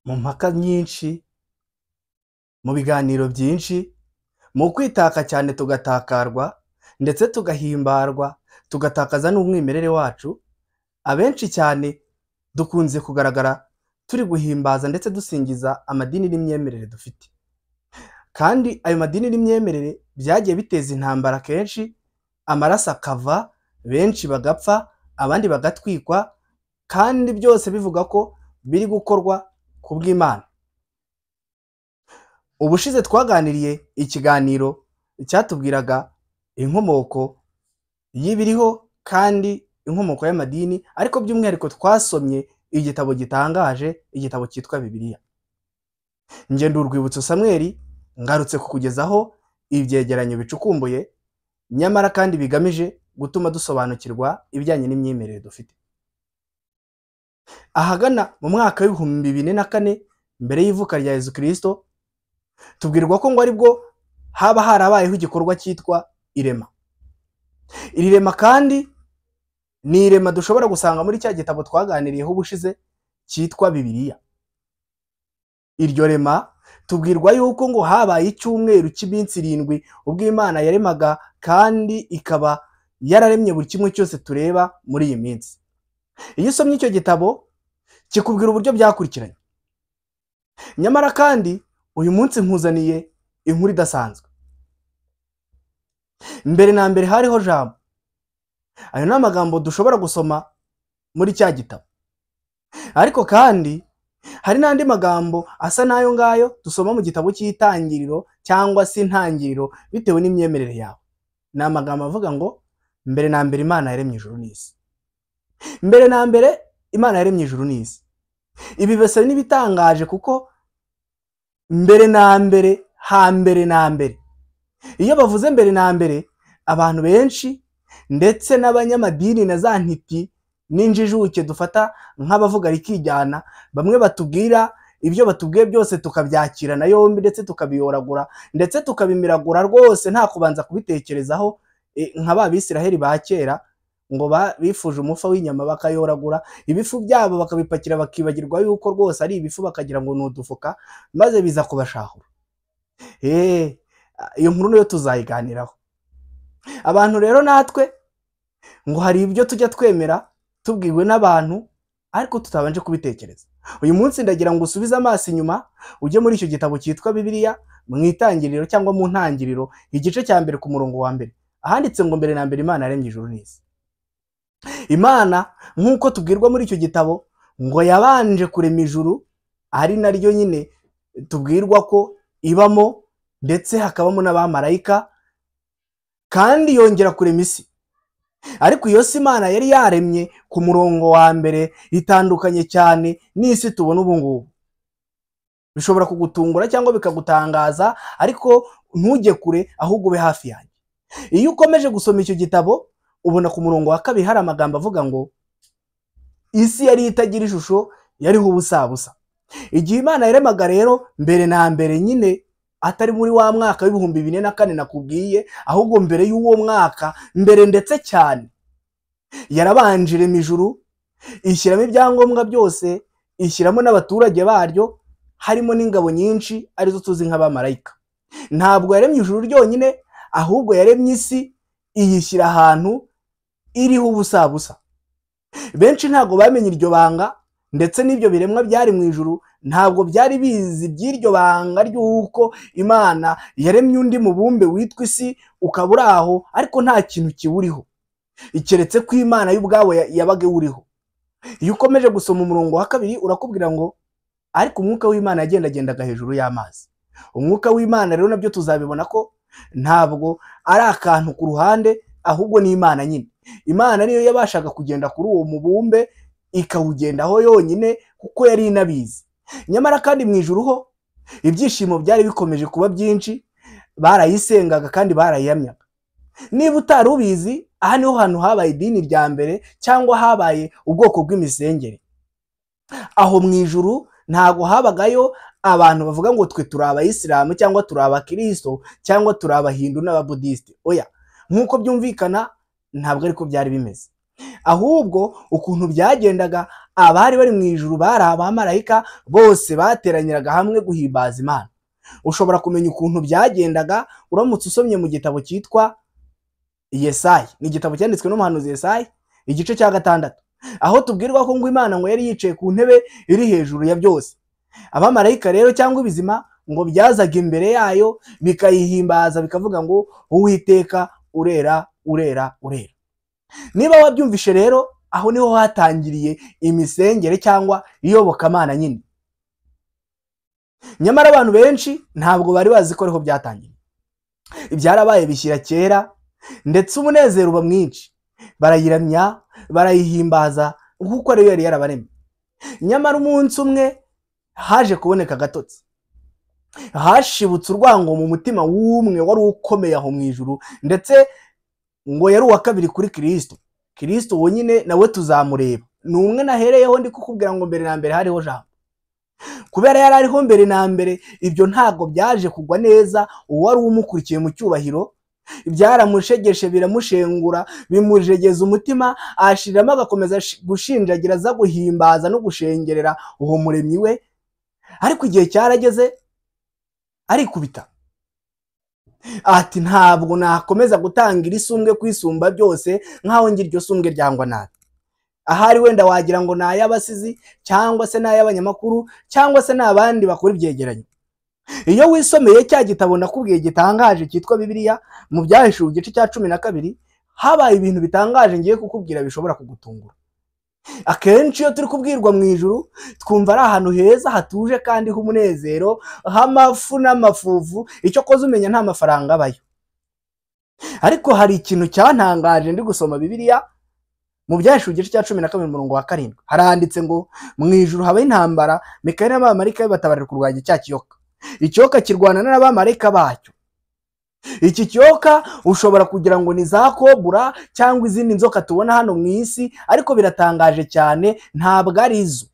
Mu mpaka nyinshi, mu biganiro byinshi, mu kwitaka cyane tugatakarwa ndetse tugahimbarwa, tugatakaza n'umwimerere wacu, abenshi cyane dukunze kugaragara turi guhimbaza ndetse dusingiza amadini n'imyemerere dufite. Kandi ayo madini n'imyemerere byagiye biteza intambara kenshi, amaraso akava, benshi bagapfa, abandi bagatwikwa, kandi byose bivuga ko biri gukorwa ku bw'Imana. Ubushize twaganiriye ikiganiro cyatubwiraga inkomoko y'ibiriho kandi inkomoko y'amadini, ariko by'umwihariko twasomye igitabo gitangaje, igitabo cyitwa Bibiliya. Njye ndi Urwibutso Samweli, ngarutse kukugezaho ibyegeranyo bicukumbuye, nyamara kandi bigamije gutuma dusobanukirwa ibijyanye n'imyemerere dufite. Ahagana mu mwaka w'2004 mbere y'ivuka rya Yezu Kristo, tubwirwa ko ngo aribwo haba harabayeho igikorwa cyitwa irema. Iri rema kandi ni irema dushobora gusanga muri cya gitabo twaganiriyeho ubushize cyitwa Bibiliya. Iryo rema tubwirwa yuko ngo habaye icyumweru cy'iminsi 7 ubwo Imana yaremaga kandi ikaba yararemye buri kimwe cyose tureba muri iyi minsi. Iyo usomye icyo gitabo kikubwira uburyo byakurikiranye. Nyamara kandi uyu munsi nkuzaniye inkuru idasanzwe. Mbere na mbere hariho Jambo. Ayo ni amagambo dushobora gusoma muri cya gitabo. Ariko kandi hari n'andi magambo asa n'ayo ngayo dusoma mu gitabo cy'itangiriro cyangwa se intangiriro bitewe n'imyemerere yawe. Ni amagambo avuga ngo mbere na mbere Imana yaremye ijuru n'isi. Mbere na mbere Imana yaremye ijuru n'isi. Ibi bisa n'ibitangaje kuko mbere na mbere, hambere na mbere. Iyo bavuze mbere na mbere, abantu benshi ndetse n'abanyamadini na za ntiti n'injijuke dufata nk'abavuga rikijyana, bamwe batubwira ibyo batubwiye byose tukabyakira na yombi ndetse tukabiyoragura ndetse tukabimiragura rwose nta kubanza kubitekerezaho, nka ba Bisiraheli ba kera ngo bifuje umufa w'inyama bakayoragura ibifu byabo bakabipakira bakibagirwa yuko rwose ari ibifu bakagira ngo ni udufuka, maze biza kubashahura. Iyo nkuru nayo tuzayiganiraho. Abantu rero natwe ngo hari ibyo tujya twemera tubwiwe n'abantu ariko tutabanje kubitekereza. Uyu munsi ndagira ngo usubize amaso inyuma ujye muri icyo gitabo cyitwa Bibiliya mu itangiriro cyangwa mu ntangiriro igice cya mbere ku murongo wa mbere, ahanditse ngo mbere na mbere Imana yaremye ijuru n'isi. Imana nk'uko tubwirwa muri icyo gitabo ngo yabanje kurema ijuru, ari naryo nyine tubwirwa ko ibamo ndetse hakabamo n'abamarayika, kandi yongera kurema isi. Ariko iyo si Imana yari yaremye ku murongo wa mbere itandukanye cyane n'isi tubona ubu ngubu. Bishobora kugutungura cyangwa bikagutangaza, ariko ntujye kure ahubwo ube hafi yanjye. Iyo ukomeje gusoma icyo gitabo ubona ku murongo wa kabiri hari amagambo avuga ngo isi yari itagira ishusho, yariho ubusabusa. Igihe Imana yaremaga rero mbere na mbere nyine atari muri wa mwaka w'2004 nakubwiye, ahubwo mbere y'uwo mwaka, mbere ndetse cyane, yarabanje irema ijuru, ishyiramo ibyangombwa byose, ishyiramo n'abaturage baryo, harimo n'ingabo nyinshi arizo tuzi nk'abamarayika. Ntabwo yaremye ijuru ryonyine, ahubwo yaremye isi iyishyira ahantu iriho ubusabusa. Benshi ntabwo bamenye iryo banga, ndetse n'ibyo biremwa byari mu ijuru ntabwo byari bizi by'iryo banga ry'uko Imana yaremye undi mubumbe witwa isi ukaba uri aho, ariko nta kintu kiwuriho keretse ko Imana y'ubwabo yabaga iwuriho. Iyo ukomeje gusoma umurongo wa kabiri urakubwira ngo ariko umwuka w'Imana yagendagendaga hejuru y'amazi. Umwuka w'Imana rero nabyo tuzabibona ko ntabwo ari akantu ku ruhande, ahubwo ni Imana nyine. Imana niyo yabashaga kugenda kuri uwo mubumbe ikawugendaho yonyine kuko yari inabizi. Nyamara kandi mu ijuru ho ibyishimo byari bikomeje kuba byinshi, barayisengaga kandi barayiyamyaga. Niba utari ubizi, aha niho hantu habaye idini rya mbere cyangwa habaye ubwoko bw'imisengere. Aho mu ijuru ntago habagayo abantu bavuga ngo twe turi abayisilamu cyangwa turi abakristo cyangwa turi abahindu n'ababudisite. Oya, nk'uko byumvikana ntabwo ariko byari bimeze. Ahubwo ukuntu byagendaga, abari bari mu ijuru bari abamarayika bose bateranyiraga hamwe guhimbaza Imana. Ushobora kumenya ukuntu byagendaga uramutse usomye mu gitabo cyitwa Yesaya. Ni igitabo cyanditswe n'umuhanuzi Yesaya, igice cya 6, aho tubwirwa ko ngo Imana ngo yari yicaye ku ntebe iri hejuru ya byose. Abamarayika rero cyangwa ibizima ngo byazaga imbere yayo bikayihimbaza, bikavuga ngo Uwiteka urera, urera, urera. Niba wabyumvishe rero, aho niho hatangiriye imisengere cyangwa iyobokamana nyine. Nyamara abantu benshi ntabwo bari bazi ko ariho byatangiriye. Ibyarabaye bishyira kera, ndetse umunezero uba mwinshi, barayiramya, barayihimbaza kuko ariyo yari yarabaremye. Nyamara umunsi umwe haje kuboneka agatotsi, hashibutse urwango mu mutima w'umwe wari ukomeye aho mu ijuru, ndetse ngo yari uwa kabiri kuri Kristo. Kristo wonyine nawe tuzamureba, ni umwe nahereyeho ndi kukubwira ngo mbere na mbere hariho Jambo. Kubera yari ariho mbere na mbere, ibyo ntabwo byaje kugwa neza uwari umukurikiye mu cyubahiro. Byaramushegeshe, biramushengura, bimujegeza umutima, ashiriramo agakomeza gushinjagira, aza guhimbaza no gushengerera uwo muremyi we. Ariko igihe cyarageze arikubita ati ntabwo nakomeza gutanga iri sumbwe kwisumba byose nkaho ngira iryo sumbwe ryangwa nabi. Ahari wenda wagira ngo ni ay'abasizi cyangwa se ni ay'abanyamakuru cyangwa se n'abandi bakora ibyegeranyo. Iyo wisomeye cya gitabo nakubwiye gitangaje cyitwa Bibiliya, mu Byahishuwe igice cya 12, habaye ibintu bitangaje ngiye kukubwira bishobora kugutungura. Akenshi iyo turi kubwirwa mu ijuru twumva ari ahantu heza hatuje kandi h'umunezero, h'amafu n'amafufu, icyo koze umenya nta mafaranga abayo. Ariko hari ikintu cyantangaje ndi gusoma Bibiliya mu Byahishuwe igice cya 12 umurongo wa 7, haranditse ngo mu ijuru habaye intambara, Mikayeli n'abamarayika be batabarira kurwanya cya kiyoka. Ikiyoka kirwana n'abamarayika bacyo. Iki kiyoka ushobora kugira ngo ni za kobura cyangwa izindi nzoka tubona hano mu isi, ariko biratangaje cyane, ntabwo ari zo,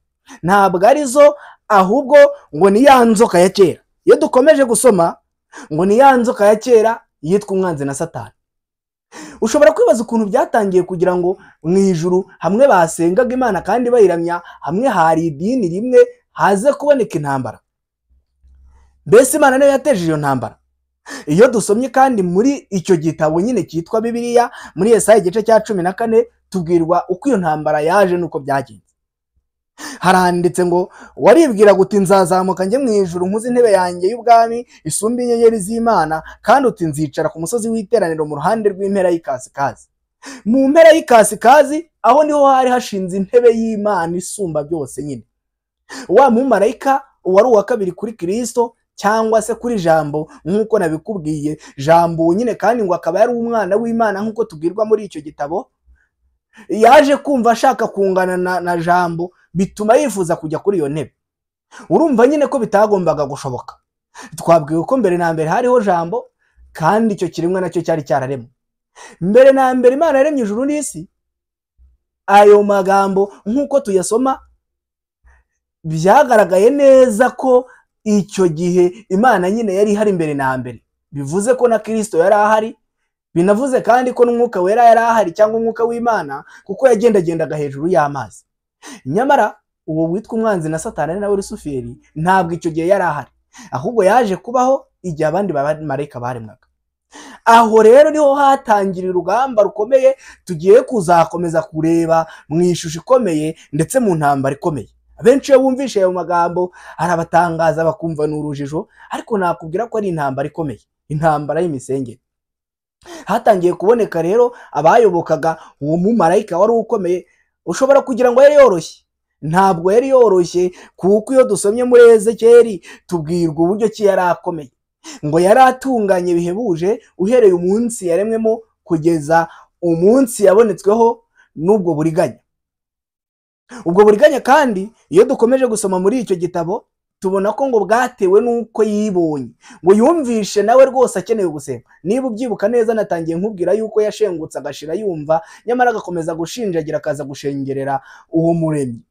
ntabwo ari zo, ahubwo ngo ni ya nzoka ya kera. Iyo dukomeje gusoma ngo ni ya nzoka ya kera yitwa umwanzi na Satani. Ushobora kwibaza ukuntu byatangiye kugira ngo mu ijuru hamwe basengaga Imana kandi bayiramya, hamwe hari idini rimwe, haze kuboneka intambara. Mbese Imana niyo yateje iyo ntambara? Iyo dusomye kandi muri icyo gitabo nyine cyitwa Bibiliya, muri Yesaya igice cya 14, tubwirwa uko iyo ntambara yaje nuko byagenze. Haranditse ngo waribwira guti nzazamuka njye mu ijuru nkuze intebe yanjye y'ubwami isumba inyenyeri z'Imana, kandi uti nzicara ku musozi w'iteraniro mu ruhande rw'impera y'ikasikazi. Mu mpera y'ikasikazi aho niho hari hashinze intebe y'Imana isumba byose nyine. Wa mumarayika wari uwa kabiri kuri Kristo cyangwa se kuri Jambo, nk'uko nabikubwiye, Jambo nyine kandi ngo akaba yari umwana w'Imana nk'uko tubwirwa muri icyo gitabo, yaje kumva ashaka kungana na Jambo, bituma yifuza kujya kuri iyo ntebe. Urumva nyine ko bitagombaga gushoboka. Twabwiwe ko mbere na mbere hariho Jambo, kandi icyo kiremwa nacyo cyari cyararemwe. Mbere na mbere Imana yaremye ijuru n'isi. Ayo magambo nk'uko tuyasoma, byagaragaye neza ko icyo gihe Imana nyine yari ihari mbere na mbere. Bivuze ko na Kristo yari ahari, binavuze kandi ko n'Umwuka Wera yari ahari cyangwa Umwuka w'Imana, kuko yagendagendaga hejuru y'amazi. Nyamara uwo witwa umwanzi na Satani nawe Lusuferi ntabwo icyo gihe yari ahari, ahubwo yaje kubaho igihe abandi bamarayika baremwaga. Aho rero niho hatangiriye urugamba rukomeye tugiye kuzakomeza kureba mu ishusho ikomeye ndetse mu ntambara ikomeye. Abenshi iyo bumvishe ayo magambo arabatangaza bakumva ni urujijo, ariko nakubwira ko ari intambara ikomeye, intambara y'imisengere. Hatangiye kuboneka rero abayobokaga uwo mumarayika wari ukomeye. Ushobora kugira ngo yari yoroshye, ntabwo yari yoroshye, kuko iyo dusomye muri Ezekiyeli tubwirwa uburyo ki yari akomeye. Ngo yari atunganye bihebuje uhereye umunsi yaremwemo kugeza umunsi yabonetsweho n'ubwo buriganya. Ubwo buriganya kandi iyo dukomeje gusoma muri icyo gitabo tubona ko ngo bwatewe n'uko yibonye, ngo yumvishe nawe rwose akeneye gusenga. Niba ubyibuka neza, natangiye nkubwira yuko yashengutse agashira yumva, nyamara agakomeza gushinjagira akaza gushengerera uwo muremyi.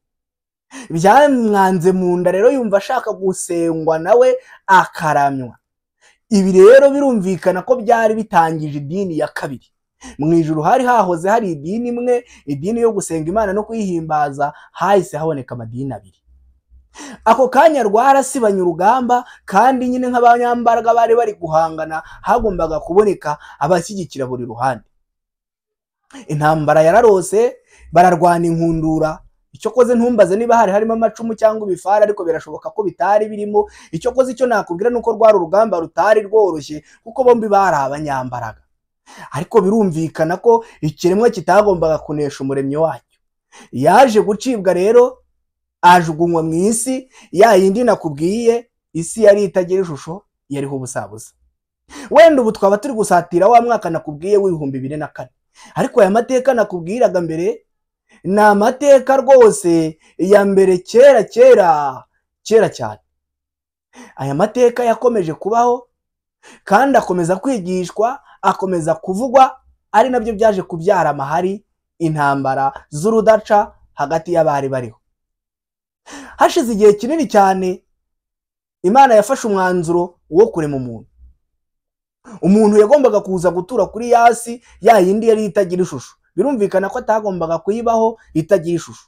Byamwanze mu nda rero yumva ashaka gusengwa nawe akaramywa. Ibi rero birumvikana ko byari bitangije idini ya kabiri. Mu ijuru hari hahoze hari idini imwe, idini yo gusenga Imana no kuyihimbaza, hahise haboneka amadini abiri. Ako kanya rwarasibanye urugamba, kandi nyine nk'abanyambaraga bari bari guhangana, hagombaga kuboneka abashyigikira buri ruhande. Intambara yararose, bararwana inkundura. Icyo koze ntumbaze niba hari harimo amacumu cyangwa ibifara, ariko birashoboka ko bitari birimo. Icyo koze icyo nakubwira nuko rwari urugamba rutari rworoshye, kuko bombi bari abanyambaraga. Ariko birumvikana ko ikiremwa kitagombaga kunesha umuremyi wacyo. Yaje gucibwa rero, ajugunywa mu isi ya yindi nakubwiye, isi yari itagira ishusho, yariho ubusabusa. Wenda ubu twaba turi gusatira wa mwaka nakubwiye w'2004, ariko aya mateka nakubwiraga mbere ni amateka rwose ya mbere, kera kera kera cyane. Aya mateka yakomeje kubaho kandi akomeza kwigishwa, akomeza kuvugwa, ari nabyo byaje kubyara amahari, intambara z'urudaca hagati y'abari bariho. Hashize igihe kinini cyane, Imana yafashe umwanzuro wo kurema umuntu. Umuntu yagombaga kuza gutura kuri yasi ya yindi yari itagira ishusho. Birumvikana ko atagombaga kuyibaho itagira ishusho.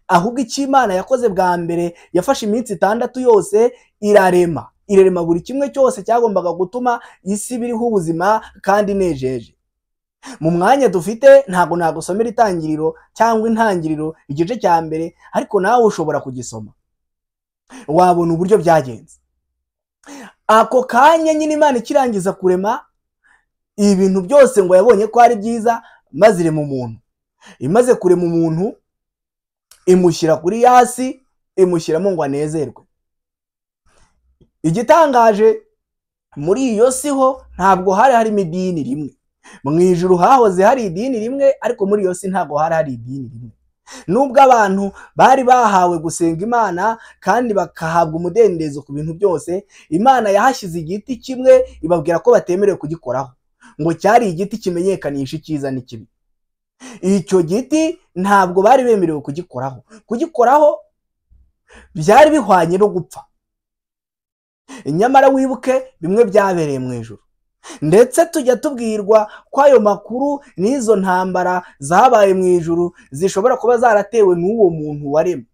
Ahubwo icyo Imana yakoze bwa mbere, yafashe iminsi 6 yose irarema. Irarema buri kimwe cyose cyagombaga gutuma isi biriho ubuzima kandi inejeje. Mu mwanya dufite ntago nagusomera itangiriro cyangwa intangiriro igice cya mbere, ariko nawe ushobora kugisoma wabona uburyo byagenze. Ako kanya nyine Imana ikirangiza kurema ibintu byose ngo yabonye ko ari byiza, maze irema umuntu. Imaze kurema umuntu imushyira kuri yasi, imushyiramo ngo anezerwe. Igitangaje muri iyo si ho ntabwo hari harimo idini rimwe. Mu ijuru hahoze hari idini rimwe, ariko muri iyo si ntabwo hari hari idini rimwe. Nubwo abantu bari bahawe gusenga Imana kandi bakahabwa umudendezo ku bintu byose, Imana yahashyize igiti kimwe ibabwira ko batemerewe kugikoraho, ngo cyari igiti kimenyekanisha icyiza n'ikibi. Icyo giti ntabwo bari bemerewe kugikoraho. Kugikoraho byari bihwanye no gupfa. Nyamara wibuke bimwe byabereye mu ijuru. Ndetse tujya tubwirwa ko ayo makuru n'izo ntambara zabaye mu ijuru zishobora kuba zaratewe n'uwo muntu waremwe,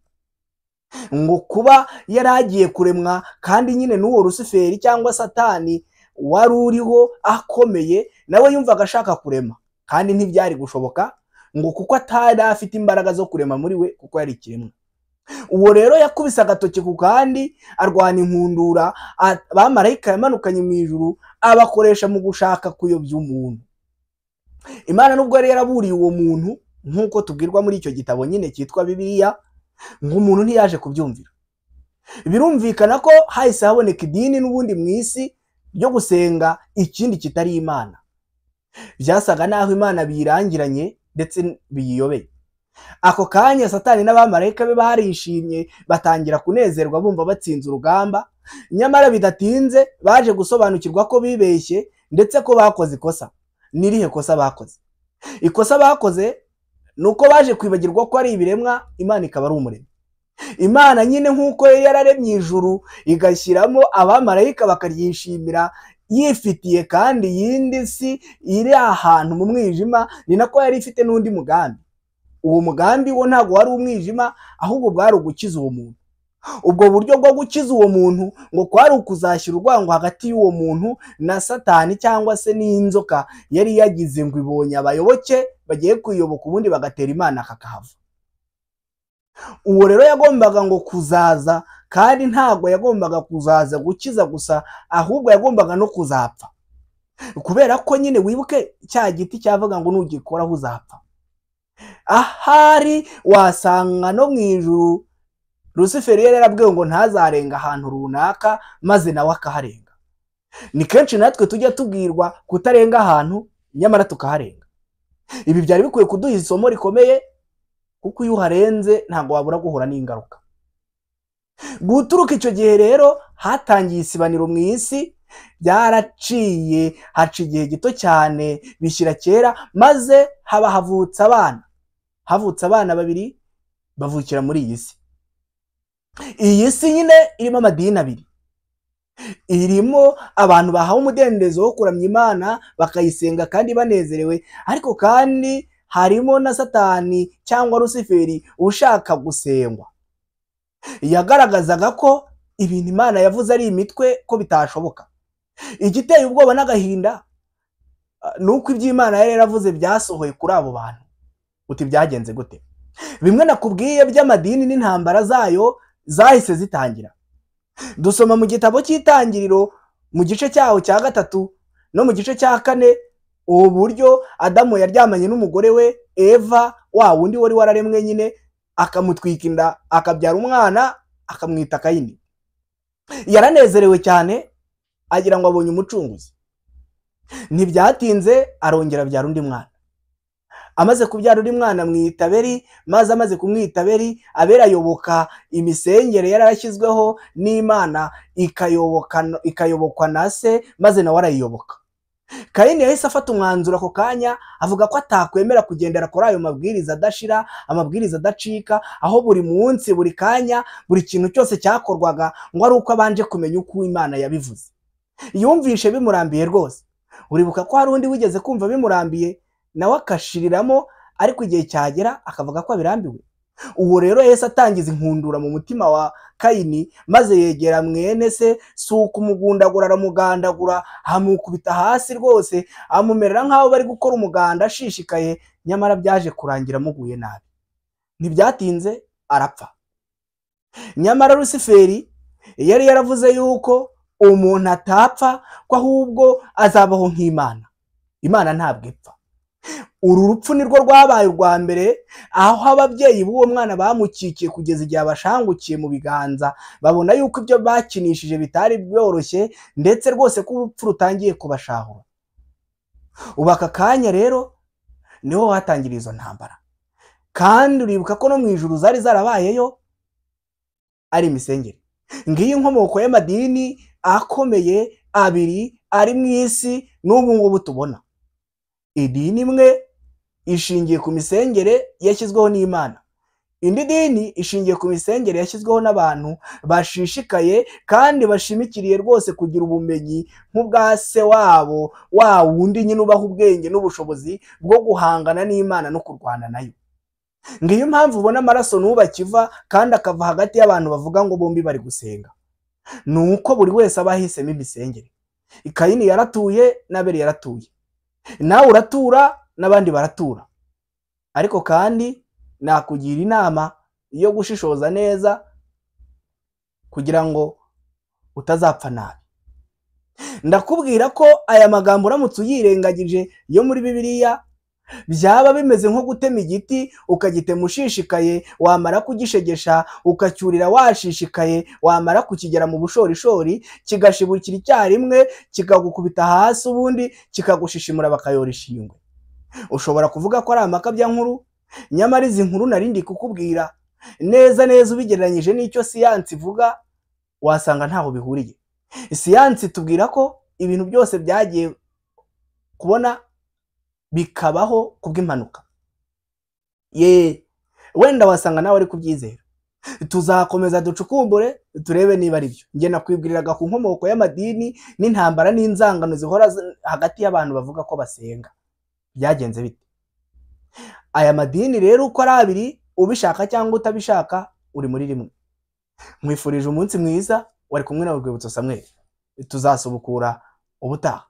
ngo kuba yaragiye kuremwa kandi nyine n'uwo Rusiferi cyangwa Satani wari uriho akomeye, nawe yumvaga ashaka kurema kandi ntibyari gushoboka, ngo kuko atari afite imbaraga zo kurema muri we, kuko yari ikiremwa. Uwo rero yakubise agatoki ku kandi, arwana inkundura, abamarayika yamanukanye mu ijuru abakoresha mu gushaka kuyobya umuntu. Imana nubwo yari yaraburiye uwo muntu, nk'uko tubwirwa muri icyo gitabo nyine cyitwa Bibiliya, ngo umuntu ntiyaje kubyumvira. Birumvikana ko hahise haboneka idini n'ubundi mu isi ryo gusenga ikindi kitari Imana. Byasaga naho Imana biyirangiranye ndetse biyiyobeye. Ako kanya Satani n'abamarayika be barishimye, batangira kunezerwa bumva batsinze urugamba. Nyamara bidatinze baje gusobanukirwa ko bibeshye ndetse ko bakoze ikosa. Nirihe kosa bakoze? Ikosa bakoze nuko baje kwibagirwa ko ari ibiremwa, Imana ikaba ari umuremyi. Imana nyine nk'uko yari yararemye ijuru igashyiramo abamarayika bakaryishimira, yifitiye kandi yindi si iri ahantu mu mwijima, ni nako yari ifite n'undi mugambi. Uwo mugambi wo ntabwo wari umwijima, ahubwo bwari ugukiza uwo muntu. Ubwo buryo bwo gukiza uwo muntu ngo kwari ukuzashyira urwango hagati y'uwo muntu na Satani cyangwa se n'inzoka yari yagize ngo ibonye abayoboke bagiye kuyoboka ubundi bagatera Imana kakahava. Uwo rero yagombaga ngo kuzaza, kandi ntabwo yagombaga kuzaza gukiza gusa, ahubwo yagombaga no kuzapfa. Kubera ko nyine wibuke cya giti cyavuga ngo nugikoraho uzapfa. Ahari wasanga no mu ijuru Rusiferi yari yarabwiwe ngo ntazarenga ahantu runaka, maze nawe akaharenga. Ni kenshi natwe tujya tubwirwa kutarenga ahantu, nyamara tukaharenga. Ibi byari bikwiye kuduha isomo rikomeye, kuko iyo uharenze ntabwo wabura guhura n'ingaruka. Guturuka icyo gihe rero hatangiye isibaniro mu isi, byaraciye haca igihe gito cyane bishyira kera, maze haba havutse abana. Havutse abana babiri bavukira muri iyi si. Iyi si nyine irimo amadini abiri. Irimo abantu bahawe umudendezo wo kuramya Imana bakayisenga kandi banezerewe, ariko kandi harimo na Satani cyangwa Rusiferi ushaka gusengwa. Yagaragazaga ko ibintu Imana yavuze ari imitwe, ko bitashoboka. Igiteye ubwoba n'agahinda ni uko ibyo Imana yari yaravuze byasohoye kuri abo bantu. Uti byagenze gute? Bimwe nakubwiye by'amadini n'intambara zayo zahise zitangira. Dusoma mu gitabo cy'Itangiriro mu gice cyaho cya 3 no mu gice cya 4 ubu buryo Adamu yaryamanye n'umugore we Eva, wa wundi wari wararemwe nyine, akamutwika inda akabyara umwana akamwita Kayini. Yaranezerewe cyane agira ngo abonye umucunguzi. Ntibyatinze arongera abyara undi mwana. Amaze kubyara undi mwana amwita Abeli, maze amaze kumwita Abeli, Abeli ayoboka imisengere yarashyizweho n'Imana, ikayobokwa na se, maze nawe arayiyoboka. Kayini yahise afata umwanzuro ako kanya, avuga ko atakwemera kugendera kuri ayo mabwiriza adashira, amabwiriza adacika, aho buri munsi, buri kanya, buri kintu cyose cyakorwaga ngo ari uko abanje kumenya uko Imana yabivuze. Yumvishe bimurambiye rwose. Uribuka ko hari undi wigeze kumva bimurambiye nawe akashiriramo, ariko igihe cyagera akavuga ko abirambiwe. Uwo rero yahise atangiza inkundura mu mutima wa Kayini, maze yegera mwene se, si ukumugundagura, aramugandagura, amukubita hasi rwose, amumerera nk'aho bari gukora umuganda ashishikaye, nyamara byaje kurangira amuguye nabi. Ntibyatinze arapfa. Nyamara Rusiferi yari yaravuze yuko umuntu atapfa, ko ahubwo azabaho nk'Imana. Imana ntabwo ipfa. Uru rupfu nirwo rwabaye urwa mbere, aho ababyeyi b'uwo mwana bamukikiye kugeza igihe abashangukiye mu biganza, babona yuko ibyo bakinishije bitari byoroshye, ndetse rwose ko urupfu rutangiye kubashahura. Ubu aka kanya rero niho hatangiriye izo ntambara. Kandi uribuka ko no mu ijuru zari zarabayeyo ari imisengere. Ngiyi inkomoko y'amadini akomeye abiri ari mu isi n'ubu ngubu tubona. Idini imwe ishingiye ku misengere yashyizweho n'Imana, indi dini ishingiye ku misengere yashyizweho n'abantu bashishikaye kandi bashimikiriye rwose kugira ubumenyi nk'ubwa se wabo, wa wundi nyine ubaha ubwenge n'ubushobozi bwo guhangana n'Imana no kurwana nayo. Ngiyo impamvu ubona amaraso n'ubu akiva kandi akava hagati y'abantu bavuga ngo bombi bari gusenga. Ni uko buri wese aba ahisemo imisengere. Kayini yaratuye n'Abeli yaratuye, nawe uratura n'abandi baratura. Ariko kandi nakugira inama yo gushishoza neza kugira ngo utazapfa nabi. Ndakubwira ko aya magambo uramutse uyirengagije yo muri Bibiliya, byaba bimeze nko gutema igiti ukagitema ushishikaye, wamara kugishegesha ukacyurira washishikaye, wamara kukigera mu bushorishori kigashibukira icyarimwe kikagukubita hasi, ubundi kikagushishimura bakayora ishingwe. Ushobora kuvuga ko ari amakabya nkuru, nyamara izi nkuru narindi kukubwira neza neza ubigereranyije n'icyo siyansi ivuga, wasanga ntaho bihuriye. Siyansi tubwira ko ibintu byose byagiye kubona bikabaho kubw'impanuka. Ye, wenda wasanga nawe ari kubyizera. Tuzakomeza ducukumbure turebe niba ari byo. Nge nakwibwiriraga ku nkomoko y'amadini n'intambara n'inzangano zihora hagati y'abantu bavuga ko basenga. Byagenze bite? Aya madini rero uko ari abiri, ubishaka cyangwa utabishaka, uri muri rimwe. Nkwifurije umunsi mwiza, wari kumwe na Rwibutso Samuel. Tuzasubukura ubutaha.